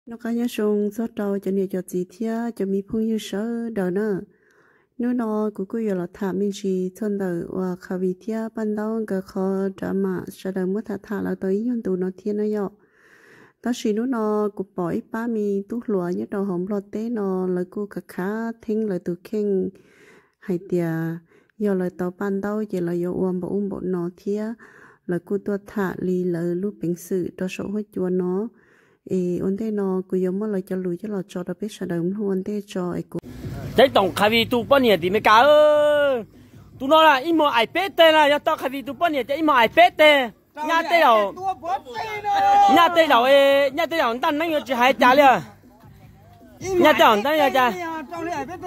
Noj qab nyob zoo txog rau cov niam cov txiv thiab cov me phooj ywg sawv daws na. Hnub no kuv kuj yuav los tham me ntsis txog ntawm uas Khavis thiab Paj Ntaub nkawd qhov drama sawv daws muab tham tham los tau ib nyuag ntu no thiab na yom. Tab sis hnub no kuv pom ib pab me tub hluas nyob rau hauv Nplog teb no lawv kuj khav khav theeb lawv tus kheej hais tias yog lawv tau Paj Ntaub ces lawv yuav ua npaum ub npaum no thiab lawv kuj tuaj tham li lawv lub peev xwm rau saum huab cua no. Es ua ntej no kuv yuav muab lawv cov lus coj los tso rau peb sawv daws mloog ua ntej tso es kuv Teb toom Khavis tus poj niam tim Meskas, tus no na ib hmo aim peb teg na, yog tau Khavis tus poj niam ces ib hmo aim peb teg. Nyaj tej zaum, nyaj tej zaum, nyaj tej zaum ntaj neeb yuav tsis hais cas li. Nyaj tej zaum ntaj neeb yuav cas,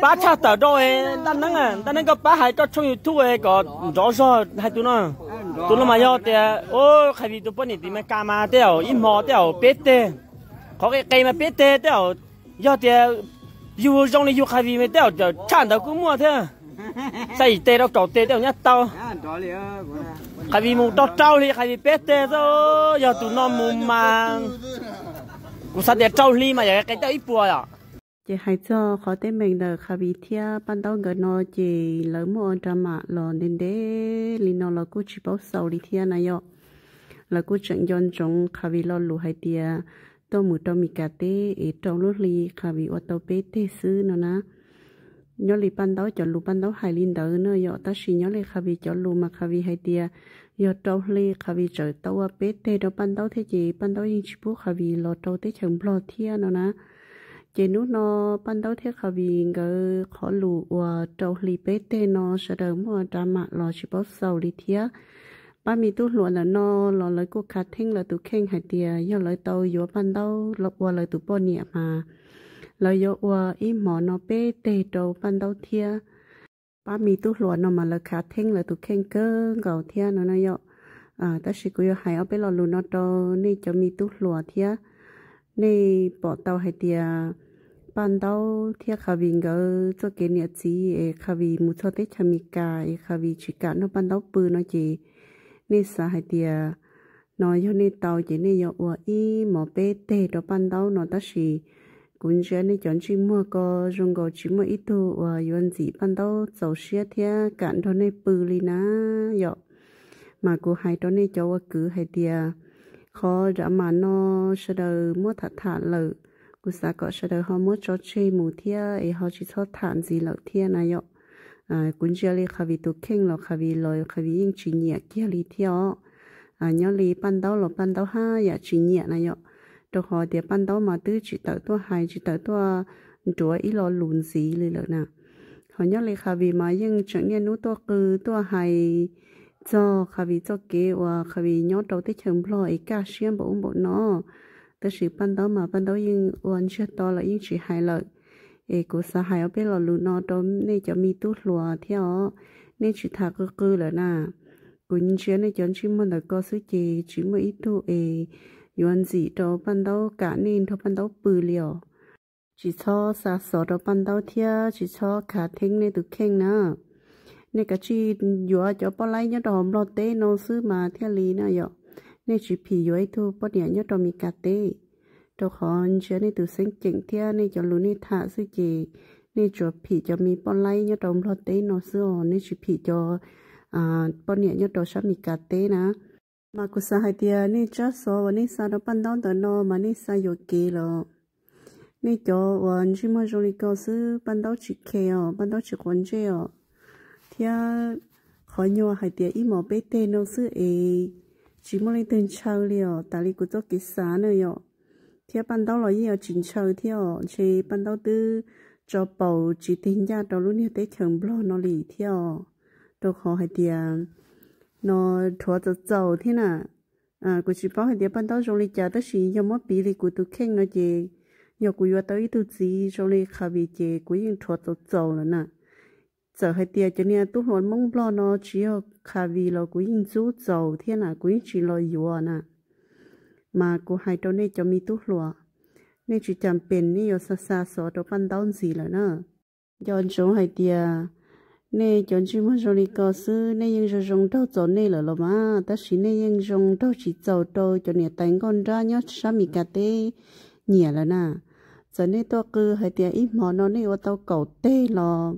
pab tshaj tawm rau ntaj neeb, ntaj neeb koj pab hais koj tshooj YouTube kom nrov zog hais tus no. Tus no mas yog tias Khavis tus poj niam tim Meskas mas tej zaum ib hmo tej zaum peb teg. Qhov qis qis mas peb teg tej zaum, yog tias yug zoo li yug Khavis mas tej zaum tshaj ntawd kuj muaj thiab. Xya yim teg rau kaum teg tej zaum nyaj tau. Khavis mus rau rau hli Khavis peb teg xwb, yog tus no mus mas kuv xav tias rau hli mas yog qe tau ib puas yom. Ces hais txog qhov teeb meem ntawm Khavis thiab Paj Ntaub nkawd no ces lawv muaj ua drama los ntev ntev li no los kuj tsis paub xaus li thiab na yom. Lawv kuj tseem nco ntsoov Khavis lo lus hais tias tuaj mus rau Meskas teb es rau lub hli Khavis ua tau peb teg xwb no na. Nyob li Paj Ntaub cov lus Paj Ntaub hais li ntawd no yom, tab sis nyob li Khavis cov lus mas Khavis hais tias yog rau hli Khavis txawm tau ua peb teg rau Paj Ntaub thiab ces Paj Ntaub yeej tsis pub Khavis los rau teb chaws Nplog thiab no na. Ces hnub no Paj Ntaub thiab Khavis nkawd qhov lus uas rau hli peb teg no sawv daws muaj ua drama los tsis paub xaus li thiab. Pab me tub hluas ntawm no los lawv kuj khav theeb lawv tus kheej hais tias yog lawv tau yuav Paj Ntaub los ua lawv tus poj niam mas lawv yuav ua ib hmo no peb teg rau Paj Ntaub thiab. Pab me tub hluas no mas lawv khav theeb lawv tus kheej kawg nkaus thiab no na yom. Tab sis kuv yuav hais ob peb lo lus no rau nej cov me tub hluas thiab. Nej pom tau hais tias Paj Ntaub thiab Khavis nkawd txoj kev niam txiv es Khavis mus txog teb chaws Amelikas es Khavis tsis kam nrog Paj Ntaub pw no ces nej xav hais tias no yog nej tau ces nej yuav ua ib hmo peb teg rau Paj Ntaub no tab sis kuv ntsia nej cov ntsej muag ko zoo nkaus tsis muaj ib tug uas yuav ntxim Paj Ntaub txaus siab thiab kam nrog nej pw li na yom. Mas kuv hais rau nej cov ua kwv hais tias qhov drama no sawv daws muab tham tham lawm, kuv xav kom sawv daws ho muab tso tseg mus thiab es ho tsis txhob tham ntxiv lawm thiab na yom. Kuv ntsia li Khavis tus kheej los Khavis los Khavis yeej tsis nyiam kiag li thiab os. Nyob li Paj Ntaub los Paj Ntaub haj yam tsis nyiam na yom, rau qhov tias Paj Ntaub mas twb tsis tawm tuaj hais tsis tawm tuaj nruav ib lo lus ntxiv li lawm na. Ho nyob li Khavis mas yeej tseem niaj hnub tuaj qw tuaj hais txog Khavis txoj kev uas Khavis nyob rau teb chaws Nplog es kaj siab npaum ub npaum no. Tab sis Paj Ntaub mas Paj Ntaub yeej ua ntsiag to lawm yeej tsis hais lawm. Es kuv xav hais ob peb lo lus no rau nej cov me tub hluas thiab os. Nej tsis tham qw qw lawm na. Kuv ntsia nej cov ntsej muag ntawm ko xwb ces tsis muaj ib tug es yuav ntxim rau Paj Ntaub kam nej nrog Paj Ntaub pw li os. Tsis txhob xa xov rau Paj Ntaub thiab tsis txhob khav theeb nej tus kheej na. Nej kav tsij yuav cov poj laib nyob rau hauv Nplog teb no xwb mas thiaj li na yom. Nej tsis phim yuav ib tug poj niam nyob rau Meskas teb, rau qhov ntsia nej tus xeeb ceem thiab nej cov lus nej tham xwb ces nej tsuas phim cov me poj laib nyob rau Nplog teb no xwb os, nej tsis phim cov poj niam nyob rau sab Meskas teb na. Mas kuv xav hais tias nej tsab xov uas nej xa rau Paj Ntaub ntawm no mas nej xa yuam kev los. Nej cov uas ntsej muag zoo li ko xwb Paj Ntaub tsis khe os, Paj Ntaub tsis quav ntsej os. Thiab qhov nyuag hais tias ib hmos peb teg no xwb es tsis muaj leej twg ntshaw li os, tas li kuv txoj kev xav na yom. Thiab Paj Ntaub los yeej yuav tsis ntshaw thiab os, ntshe Paj Ntaub twb tso paus tsis tig ncaj rau lub niag teb chaws Nplog no li thiab os. Rau qhov hais tias no rhuav txaus txaus thiab na. Kuv tsis paub hais tias Paj Ntaub zoo li cas tab sis yog muab piv li kuv tus kheej no ces yog kuv yuav tau ib tug txiv zoo li Khavis ces kuv yeej rhuav txaus txaus lawm na. Txawm hais tias cov niag tub hluas Hmoob Nplog no tsis yog Khavis los kuv yeej ntxub txaus thiab na, kuv yeej tsis los yuav na. Mas kuv hais rau nej cov me tub hluas, nej tsis cas pes nej yuav xa xa xov rau Paj Ntaub ntxiv lawm na. Nco ntsoov hais tias nej cov ntsej muag zoo li ko xwb nej yeej zoo zoo nraug txaus nej lawm los mas, tab sis nej yeej zoo nraug tsis txaus rau cov niam tais nkauj nrab nyob sab Meskas teb nyiam lawm na. Txawm nej tuaj qw hais tias ib hmo no nej ua tau kaum teg los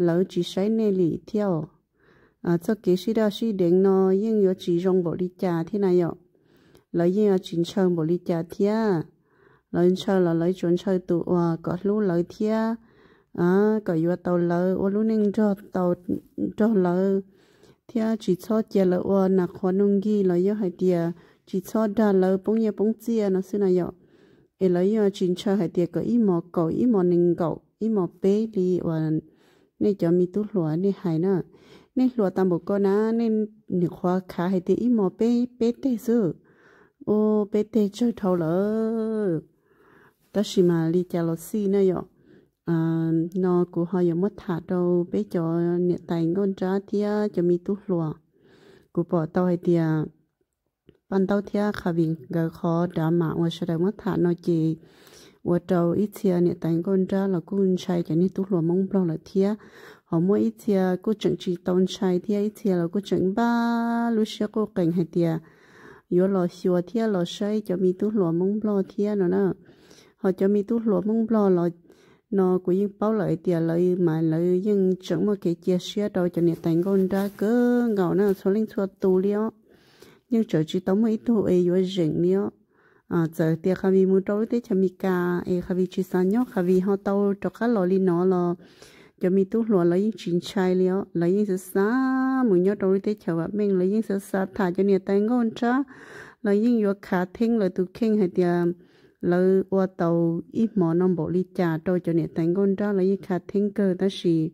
lawv tsis saib nej li thiab. Txoj kev sib daj sib deev no yeej yuav tsis zoo npaum li cas thiab na yom. Lawv yeej yuav tsis ntshaw npaum li cas thiab. Lawv ntshaw los lawv tsuas ntshaw tus uas kom hlub lawv thiab kom yuav tau lawv ua lub neej nrog tau, nrog lawv, thiab tsis txhob cia lawv ua nas qhuav nuj nkig los yog hais tias tsis txhob dag lawv poob nyiaj poob txiaj no xwb na yom. Es lawv yeej tsis ntshaw hais tias kom ib hmo kaum, ib hmo nees nkaum, ib hmo peb li uas nej cov me tub hluas nej hais na. Nej hluas tag npaum ko na, nej nim qhuav khav hais tias ib hmo peb, peb teg xwb. Ua peb teg tsawg dhau lawm. Tab sis mas li cas los xij na yom, no kuv ho yuav muab tham rau peb cov niam tais nkauj nrab thiab cov me tub hluas. Kuv pom tau hais tias Paj Ntaub thiab Khavis nkawd qhov drama uas sawv daws muab tham no ces ua rau ib txhia niam tais nkauj nrab los kuj ntshai cov niag tub hluas Hmoob Nplog lawm thiab. Ho muaj ib txhia kuj tseem tsis tau ntshai thiab, ib txhia los kuj tseem npaj lub siab quj qees hais tias yuav los xyuas thiab los saib cov me tub hluas Hmoob Nplog thiab no na. Ho cov me tub hluas Hmoob Nplog los no kuv yeej paub lawm hais tias lawv mas lawv yeej tseem muaj kev cia siab rau cov niam tais nkauj nrab kawg nkaus na, txhua leej txhua tus li os. Yeej tseem tsis tau muaj ib tug es yuav zeem li os. Txawm tias Khavis mus rau lub teb chaws Amelikas es Khavis tsis xav nyob, Khavis ho tau rov qab los li no los cov me tub hluas lawv yeej tsis ntshai li os. Lawv yeej xav xav mus nyob rau lub teb chaws vam meej, lawv yeej xav xav tham cov niam tais nkauj nrab. Lawv yeej yuav khav theeb lawv tus kheej hais tias lawv ua tau ib hmo no npaum li cas rau cov niam tais nkauj nrab, lawv yeej khav theeb kawg. Tab sis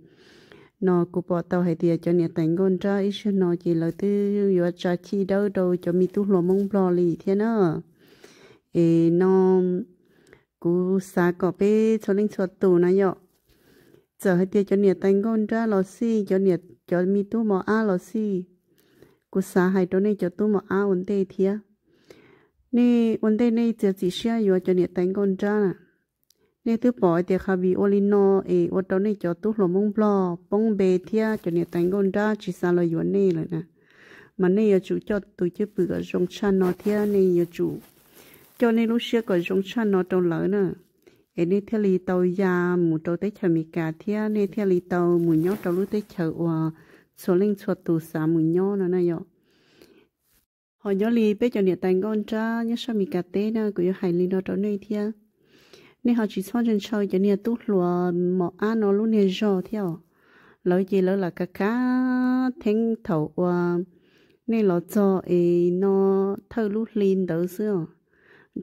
no kuv pom tau hais tias cov niam tais nkauj nrab ib zaug no ces lawv twb yuav tsa chij dawb rau cov me tub hluas Hmoob Nplog li thiab na. Es no kuv xav kom peb txhua leej txhua tus na yom, txawm hais tias cov niam tais nkauj nrab los xij, cov niam, cov me tub mos ab los xij, kuv xav hais rau nej cov tub mos ab ua ntej thiab. Nej ua ntej nej txiav txim siab yuav cov niam tais nkauj nrab na. Nej twb pom hais tias Khavis ua li no es ua rau nej cov tub hluas Hmoob Nplog poob npe thiab cov niam tais nkauj nrab tsis xav los yuav nej lawm na. Mas nej yuav tsum coj tus cwj pwm kom zoo tshaj no thiab nej yuav tsum coj nej lub siab kom zoo tshaj no rau lawv na. Es nej thiaj li tau ya mus rau teb chaws Amelikas thiab nej thiaj li tau mus nyob rau lub teb chaws uas txhua leej txhua tus xav mus nyob no na yom. Ho nyob li peb cov niam tais nkauj nrab nyob sab Amelikas teb na, kuv yuav hais li no rau nej thiab. Nej ho tsis txhob ntshaw ntshaw cov niag tub hluas mos ab no lub niag zog thiab os. Lawv ces lawv lam khav khav theeb thaum uas nej los txog es no thawj lub hli ntawd xwb os.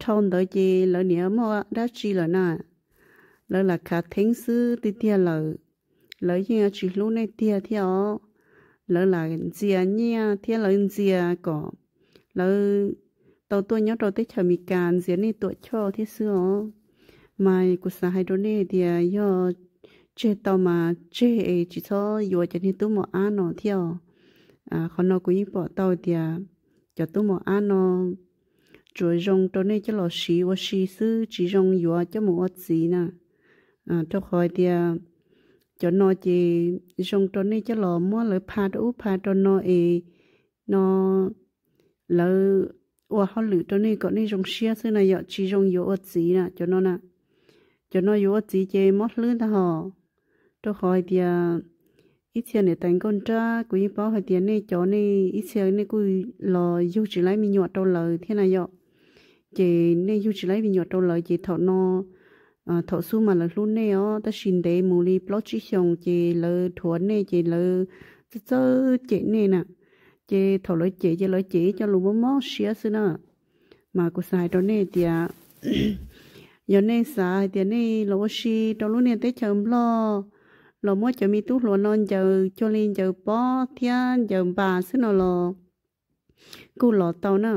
Dhau ntawd ces lawv niam muaj dab tsi lawm na. Lawv lam khav theeb xwb tiag tiag lawm. Lawv yeej tsis hlub nej tiag thiab os. Lawv lam ntxias nyiaj thiab lawv ntxias kom lawv tau tuaj nyob rau teb chaws Amelikas ntxias nej tuam choj thiab xwb os. Mas kuv xav hais rau nej tias yog tseg tau mas tseg es tsis txhob yuav cov niag tub mos ab no thiab os. Qhov no kuv yeej pom tau tias cov tub mos ab no tsuas zoo rau nej coj los siv ua si xwb, tsis zoo yuav coj mus ua txiv na. Rau qhov hais tias cov no ces zoo rau nej coj los muab lawv pha rau ub pha rau no es no lawv ua hauj lwm rau nej kom nej zoo siab xwb na yom, tsis zoo yuav ua txiv na cov no na. Cov no yuav ua txiv ces mob hlwb ntag hos. Rau qhov hais tias ib txhia niam tais nkauj nrab kuv yeej paub hais tias nej cov nej ib txhia nej kuj los yug tsis laib me nyuam rau lawv thiab na yom. Ces nej yug tsis laib me nyuam rau lawv ces thaum no, thaum xub mas lawv hlub nej os, tab sis ntev mus li plaub tsib xyoos ces lawv dhuav nej ces lawv txawj txawj cem nej na. Ces thaum lawv cem ces lawv cem ib co lus mob mob siab xwb na. Mas kuv xav hais rau nej tias yog nej xav hais tias nej los ua si rau lub niag teb chaws Nplog, los muab cov me tub hluas no ncaws cuag li ncaws pob thiab ncaws npas xwb no los kuj los tau na.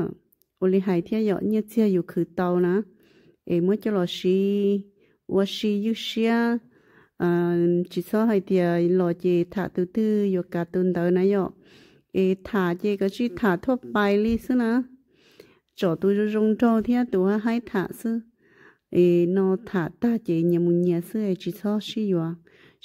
Ua li hais thiab yom, nyiaj txiag yus khwv tau na, es muab coj los siv ua si ywj siab. Tsis txhob hais tias los ces tham tus twg yuav kav tus ntawd na yom. Es tham ces kav tsij tham thuaj pais li xwb na. Tsom tus zoo zoo nraug thiab tus haib haib tham xwb. Es no tham tag ces nyias mus nyias xwb es tsis txhob sib yuav.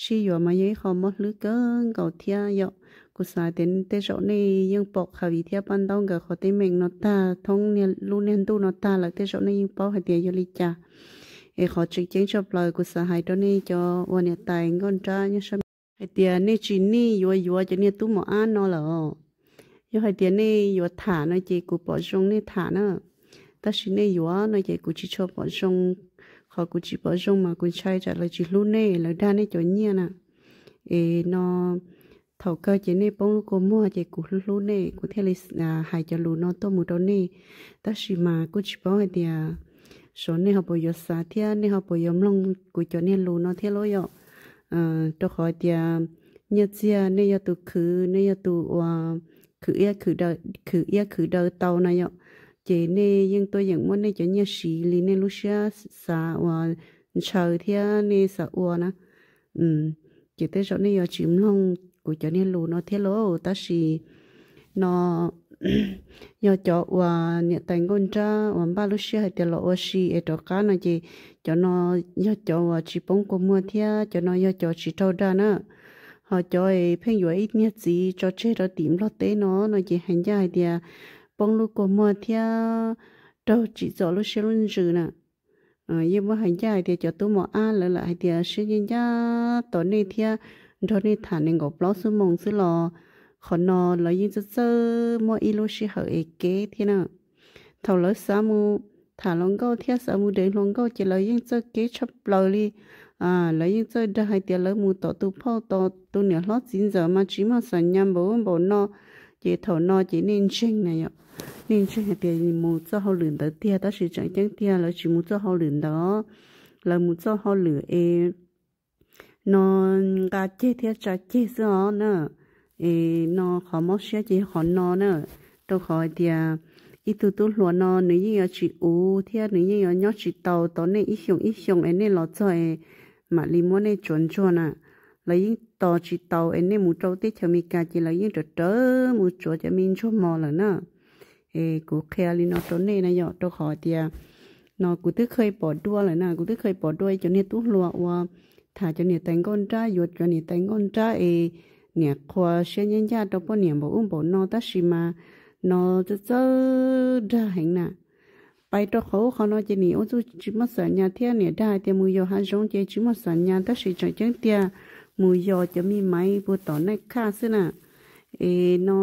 Sib yuav mas yog ib qho mob hlwb kawg nkaus thiab yom. Kuv xav tias tej zaum nej yeej pom Khavis thiab Paj Ntaub nkawd qhov teeb meem no tag, thoob lub niag ntuj no tag lawm, tej zaum nej yeej paub hais tias yog li cas. Es qhov tseem ceeb tshaj plaws kuv xav hais rau nej cov uas niam tais nkauj nrab nyob sab hais tias nej tsis nij yuav yuav cov niag tub mos ab no lawm. Yog hais tias nej yuav tham no ces kuv pom zoo nej tham na, tab sis nej yuav no ces kuv tsis tshua pom zoo. Qhov kuv tsis pom zoo mas kuv ntshai tsam lawv tsis hlub nej, lawv dag nej cov nyiaj na. Es no thaum kawg ces nej poob lub kua muag ces kuv hlub hlub nej, kuv thiaj li hais cov lus no tuaj mus rau nej. Tab sis mas kuj tsis paub hais tias xyov nej ho puas yuav xav thiab nej ho puas yuav mloog kuv cov niag lus no thiab lauj yom. Rau qhov tias nyiaj txiag nej yog tus khwv, nej yog tus uas khwv iab khwv daw tau na yom, ces nej yeej tuaj yeem muab nej cov nyiaj siv li nej lub siab xav uas ntshaw thiab nej xav ua na. Ces tej zaum nej yuav tsis mloog kuv cov niag lus no thiab lauj, tab sis no yog cov uas niam tais nkauj nrab uas npaj lub siab hais tias los ua si es rov qab no ces cov no yog cov uas tsis poob kua muag thiab cov no yog cov tsis raug dag na. Ho cov es pheej yuav ib niag txiv tso tseg rau tim Nplog teb no no ces hais ncaj hais tias poob lub kua muag thiab raug tsim txom lub siab lub ntsws na. Yeej muab hais ncaj hais tias cov tub mos ab lawv lam hais tias siab ncaj ncaj tos nej thiab nrog nej tham nees nkaum plaub xuab moos xwb los qhov no lawv yeej txawj txawj muaj ib lub sij hawm ev kev thiab na. Thaum lawv xav mus tham hluas nkauj thiab xav mus deev hluas nkauj ces lawv yeej txawj kev tshaj plaws li. Lawv yeej txawj dag hais tias lawv mus tom tus phauj tom tus niam hlob txiv ntxawm mas tsis muaj xam nyas npaum ub npaum no. Ces thaum no ces nej ntseeg na yom, nej ntseeg hais tias mus txoj hauj lwm ntawd tiag, tab sis tseem ceeb tiag lawv tsis mus txoj hauj lwm ntawd. Lawv mus txoj hauj lwm es no nqa ceg thiab tsa ceg xwb os na. Es no qhov mob siab ces yog qhov no na, rau qhov hais tias ib tug tub hluas no nws yeej yuav tsis uv thiab nws yeej yuav nyob tsis tau tos nej ib xyoos ib xyoos es nej los txog es mam li muab nej tsuav ntsuag na. Lawv yeej tos tsis tau es nej mus rau teb chaws Amelikas ces lawv yeej rawv rawv mus tsuav cov me ntsuag mos lawm na. Es kuv qhia li no rau nej na yom, rau qhov tias no kuv twb kheev pom dua lawm na, kuv twb kheev pom dua cov niag tub hluas uas tham cov niam tais nkauj nrab, yuav cov niam tais nkauj nrab es niam qhuas siab ncaj ncaj rau poj niam npaum ub npaum no, tab sis mas no txawj txawj dag heev na. Pais rau qhov ub qhov no ces nim ua txuj tsis muaj xam nyas thiab niam dag hais tias mus yos hav zoov ces tsis muaj xam nyas, tab sis tseem ceeb tiag mus yos cov me maiv puag tom night club xwb na. Es no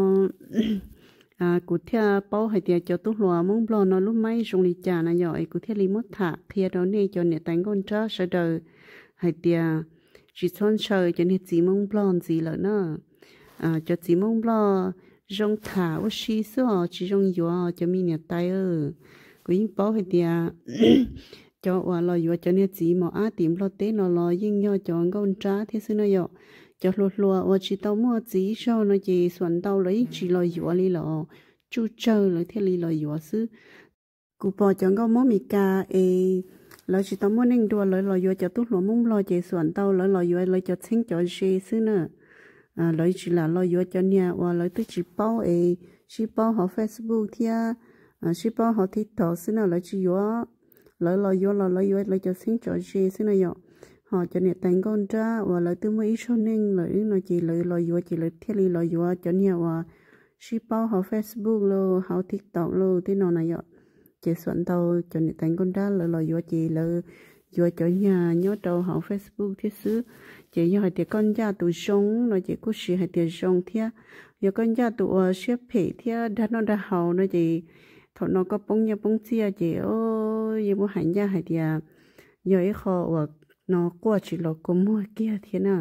kuv thiaj paub hais tias cov tub hluas Hmoob Nplog no lub maib zoo li cas na yom, es kuv thiaj li muab tham qhia rau nej cov niam tais nkauj nrab sawv daws hais tias tsis txhob ntshaw cov niag txiv Hmoob Nplog ntxiv lawm na. Cov txiv Hmoob Nplog zoo tham ua si xwb os, tsis zoo yuav cov me niam tais. Kuv yeej paub hais tias cov uas los yuav cov niag txiv mos ab tim Nplog teb no los yeej yog cov nkauj nrab thiab xwb na yom. Cov hluas hluas uas tsis tau muaj txiv ib zaug no ces xuam ntau lawv yeej tsis los yuav li los tsuj tsawg lawv thiaj li los yuav xwb. Kuv pom cov nkauj Hmoob Meskas es lawv tsis tau muaj neej dua lawv los yuav cov tub hluas Hmoob Nplog ces xuam ntau lawv los yuav lawv cov txheeb cov ze xwb na. Lawv tsis lam los yuav cov niag uas lawv twb tsis paub es sib paub hauv Facebook thiab sib paub hauv TikTok xwb na, lawv tsis yuav. Lawv los yuav los lawv yuav lawv cov txheeb cov ze xwb na yom. Ho cov niam tais nkauj nrab uas lawv twb muaj ib zaug neej lawm no ces lawv los yuav ces lawv thiaj li los yuav cov niag uas sib paub hauv Facebook los hauv TikTok los tej no na yom. Ces xuam ntau cov niam tais nkauj nrab lawv los yuav ces lawv yuav cov niag nyob rau hauv Facebook thiab xwb. Ces yog hais tias koj ncaj tus zoo no ces kuj siv hais tias zoo thiab. Yog koj ncaj tus uas siab phem thiab dag noj dag haus no ces thaum no koj poob nyiaj poob txiaj ces yeej muab hais ncaj hais tias yog ib qho uas no quaj tsis los kua muag kiag thiab na.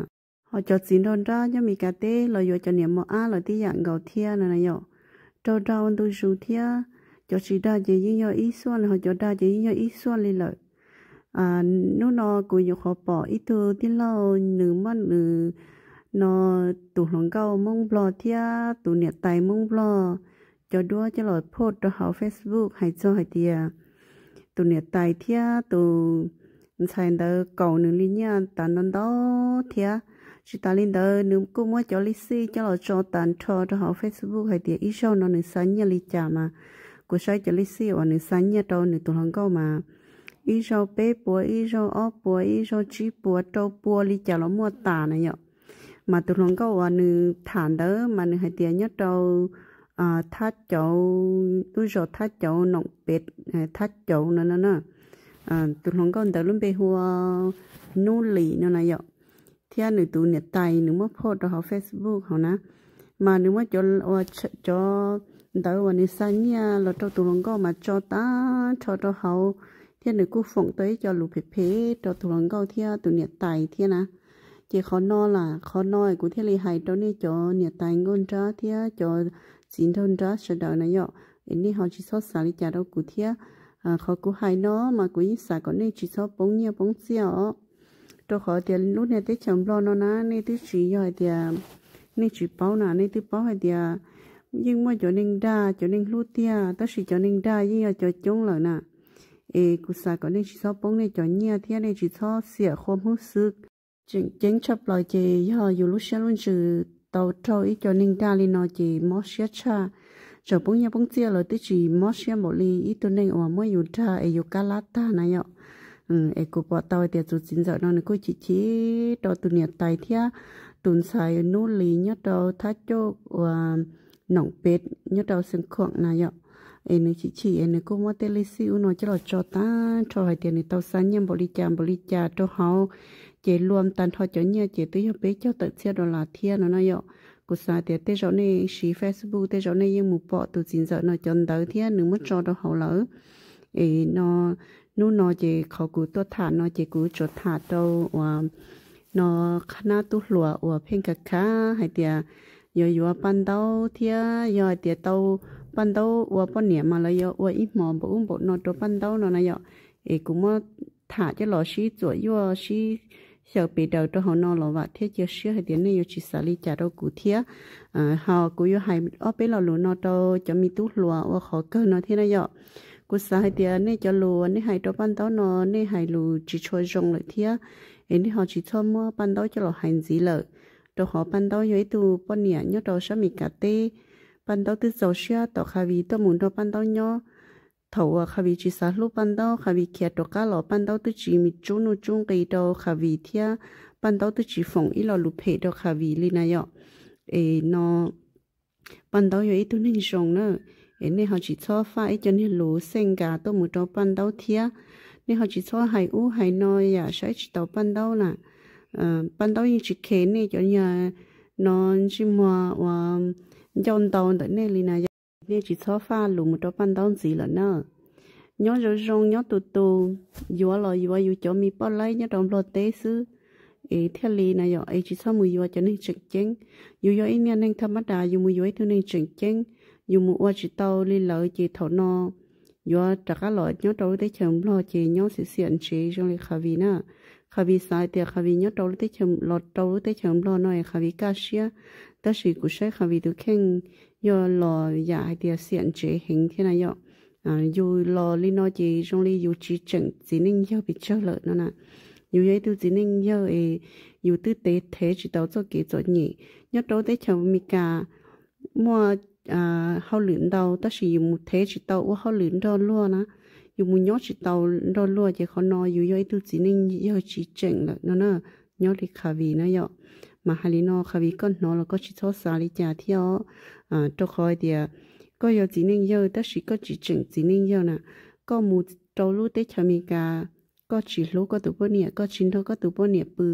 Ho cov txiv nraug nrab nyob Meskas teb los yuav cov niam mos ab lawv tib yam nkaus thiab no na yom. Raug dag ua ntu zus thiab, cov tsis dag ces yeej yog ib xuaj li, ho cov dag ces yeej yog ib xuaj li lawm. Hnub no kuv nyuam qhuav pom ib tug tij laug nws muab nws no tus hluas nkauj Hmoob Nplog thiab tus niam tais Hmoob Nplog cov duab coj los post rau hauv Facebook hais txog hais tias tus niam tais thiab tus ntxhais ntawd kaum nws li nyiaj tas ntau ntau thiab. Tsis tas li ntawd nws kuj muab cov lej xij coj los tso tas nrho rau hauv Facebook hais tias ib zaug no nws xa nyiaj li cas mas kuv saib cov lej xij uas nws xa nyiaj rau nws tus hluas nkauj mas ib zaug peb puas, ib zaug ob puas, ib zaug tsib puas, rau pua li cas los muaj tas na yom. Mas tus hluas nkauj uas nws tham ntawd mas nws hais tias nyob rau Thab Cauv, lub zos Thab Cauv, Noom Pem, Thab Cauv no no na. Tus hluas nkauj ntawd lub npe hu ua Nub Lis no na yom. Thiab nws tus niam tais nws muab phoj rau hauv Facebook hauv na, mas nws muab cov, cov ntawv uas nws xa nyiaj los rau tus hluas nkauj mas tso tag nrho rau hauv, thiab nws kuj foom tau ib co lus phem phem rau tus hluas nkauj thiab tus niam tais thiab na. Ces qhov no las, qhov no kuv thiaj li hais rau nej cov niam tais nkauj nrab thiab cov txiv nraug nrab sawv daws na yom, es nej ho tsis txhob xav li cas rau kuv thiab. Qhov kuv hais no mas kuv yeej xav kom nej tsis txhob poob nyiaj poob txiaj os. Rau qhov tias lub niag teb chaws Nplog no na, nej twb tsis, yog hais tias nej tsis paub na, nej twb paub hais tias yeej muaj cov neeg dag cov neeg hlub tiag, tab sis cov neeg dag yeej yog cov coob lawm na. Es kuv xav kom nej tsis txhob poob nej cov nyiaj thiab nej tsis txhob xiam qhua hmub xwb. Tseem ceeb tshaj plaws ces yog yus lub siab lub ntsws tau raug ib co neeg dag li no ces mob siab tshaj. Txawm poob nyiaj poob txiaj los twb tsis mob siab npaum li ib tug neeg uas muab yus dag es yus kab lab tag na yom. Es kuv pom tau hais tias tus txiv ntxawm no nws kuj chim chim rau tus niam tais thiab tus ntxhais Nub Lis nyob rau Thab Cauv uas Noom Pem nyob rau Xeev Khuam na yom. Es nws chim chim es nws kuj muab tej lej xij ub no coj los tso tag nrho hais tias nws tau xa nyiaj npaum li cas npaum li cas rau hauv, ces luam tag nrho cov nyiaj ces twb yog peb caug tawm txhiab dollar thiab no na yom. Kuv xav tias tej zaum nej siv Facebook tej zaum nej yeej mus pom tus txiv ntxawm no cov ntawv thiab nws muab tso rau hauv lawm. Es no, hnub no ces qhov kuv tuaj tham no ces kuv tsuas tham rau uas no qhab nab tub hluas uas pheej khav khav hais tias yuav yuav paj ntaub thiab yog hais tias tau paj ntaub ua poj niam mas lawv yuav ua ib hmos npaum ub npaum no rau paj ntaub no na yom. Es kuv muab tham coj los sib txuam yuaj sib xyaw pes daws rau hauv no los vam thiab cia siab hais tias nej yuav tsis xav li cas rau kuv thiab. Ho kuv yuav hais ob peb lo lus no rau cov me tub hluas ua qhov kawg no thiab na yom. Kuv xav hais tias nej cov lus uas nej hais rau paj ntaub no, nej hais lus tsis tshua zoo lawm thiab, es nej ho tsis txhob muab paj ntaub coj los hais ntxiv lawm, rau qhov paj ntaub yog ib tug poj niam nyob rau sab Mes Kas teb. Paj ntaub twb txaus siab tom Khavis tuaj mus nrog paj ntaub nyob. Thaum uas Khavis tsis xav hlub paj ntaub, Khavis khiav rov qab los paj ntaub twb tsis tsub nuj tsub nqi rau Khavis thiab paj ntaub twb tsis foom ib lo lus phem rau Khavis li na yom. Es no paj ntaub yog ib tug neeg zoo na, es nej ho tsis txhob faj ib co niag lus xeej nkas tuaj mus rau paj ntaub thiab. Nej ho tsis txhob hais ub hais no yam saib tsis taus paj ntaub na. Paj ntaub yeej tsis khes nej cov niag no ntsej muag uas ncauj ntau ntawm nej li na yom. Nej tsis txhob faj lus mus rau paj ntaub ntxiv lawm na. Nyob zoo zoo nyob tus tus, yuav los yuav yus cov me poj laib nyob rau Nplog teb xwb es thiaj li na yom, es tsis txhob mus yuav cov neeg tseem ceeb. Yus yog ib niag neeg thaj mab das, yus mus yuav ib tug neeg tseem ceeb, yus mus ua tsis tau li lawv ces thaum no yuav rov qab los nyob rau lub teb chaws Nplog ces nyob xiam xiam ntsev zoo li Khavis na. Khavis xav hais tias Khavis nyob rau lub teb chaws, los rau lub teb chaws Nplog no es Khavis kaj siab, tab sis kuv saib Khavis tus kheej yog los yam hais tias xiam ntsev heev thiab na yom. Yus los li no ces zoo li yus tsis tseem txiv neej yawg pes tsawg lawm no na. Yus yog ib tug txiv neej yawg es yus twb tev thev tsis tau txoj kev txom nyem. Nyob rau lub teb chaws Amelikas muaj hauj lwm ntau tab sis yus mus thev tsis tau ua hauj lwm nrog luag na, yus mus nyob tsis tau nrog luag ces qhov no yus yog ib tug txiv neej yawg tsis tseem lawm no na. Nyob li Khavis na yom, mas hais li no Khavis koj hnov los koj tsis txhob xav li cas thiab os, rau qhov hais tias koj yog txiv neej yawg tab sis koj tsis tseem txiv neej yawg na. Koj mus rau lub teb chaws Amelikas, koj tsis hlub koj tus poj niam, koj tsis nrog koj tus poj niam pw,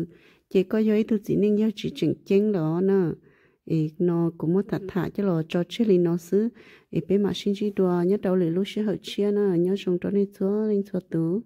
ces koj yog ib tug txiv neej yawg tsis tseem ceeb lawm os na. Es no kuv muab tham tham coj los tso tseg li no xwb, es peb mam sib ntsib dua nyob rau lwm lub sij hawm tshiab na. Nyob zoo rau nej txhua leej txhua tus.